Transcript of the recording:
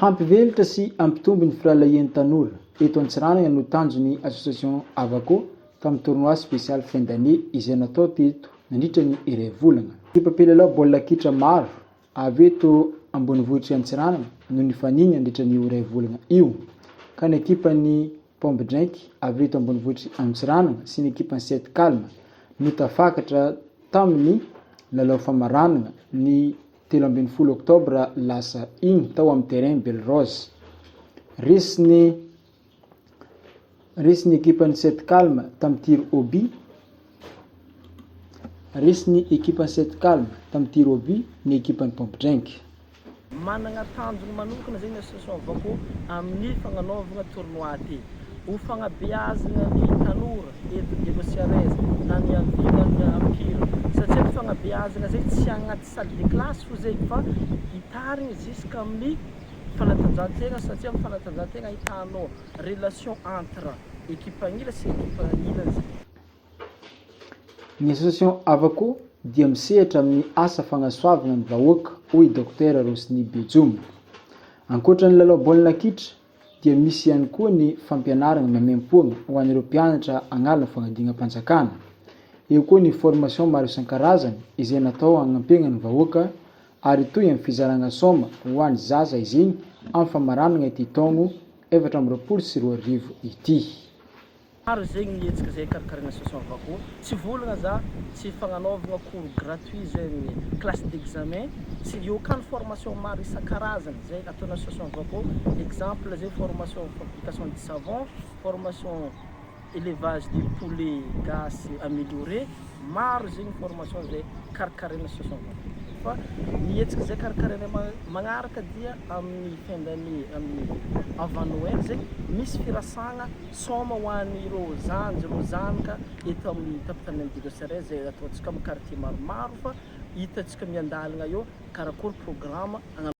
Hampivelatra sy hampitombo ny firahalahian'ny tanora eto Antsiranana no tanjon'ny Association Avako tamin'ny tournoi spécial fin d'année izay natao teto nandritra ny iray volana. Ekipa mpilalao baolina kitra maro avy eto ambonivohitr'i Antsiranana no nifanina nandritra an'io iray volana io ka ny ekipan'ny Pompe Drink avy eto ambonivohitr'i Antsiranana sy ny ekipan'ny Sept Calme no tafakatra tamin'ny lalao famaranana ny 13 oktobra lasa iny tao amin'ny terrain Belle Rose. Resin'ny resin'ny ekipan'ny Sept Calme tamin'ny tir au but Resin'ny ekipan'ny Sept Calme tamin'ny tir au but ny ekipan'ny Pompe Drink. Managna tanjogno manokana zegny ny association Avako amin'ny fagnanaovagna tournoi ty. Ho fagnabeazagna ny tanora eto Diego Suarez na ny havia na ny ampira satria ny fagnabeazagna zegny tsy agnaty salle de classe fo zegny fa hitarigny jusqu'amin'ny fanatanjahantegna satria amin'ny fanatanjahantegna ahitanao relation entre ekipa agnila sy ekipa agnilany zegny. Ny Association Avako dia misehatra amin'ny asa fagnasoavagna ny vahoaka, hoy Dokotera Rosny Bejoma. Ankoatra ny lalao baolina kitra dia misy ihany koa ny fampianarana maimaimpoana ho an'ireo mpianatra hanala fanadinam-panjakana. Eo koa ny formation maro isan-karazany izay natao hagnampiana ny vahoaka ary hitohy amin'ny fizarana saoma ho an'ny zaza iziny amin'ny famaranana ity taogno 2024 ity. Maro zegny ny hetsika zay karakaraina association Avako, tsy volagna za, tsy fagnanaovagna cours gratuit zegny classe d'examen, tsy eo ka ny formation maro isan-karazagny zay ataon'ny association Avako, exemple zay formation fabrication de savon, formation élevage de poulet gasy amélioré, maro zegny formation zay karakarain'ny association Avako. Fa ny hetsika zay karakarainay magnaraka dia amin'ny fin d'année amin'ny avant Noël zegny misy firasagna Saoma ho an'ireo zandry, ireo zanaka eto amin'ny tampon-tanànan'i Diego Suarez izay ataontsika amin'ny quartier maromaro fa hitantsika miandalana eo karakory programme hagnano.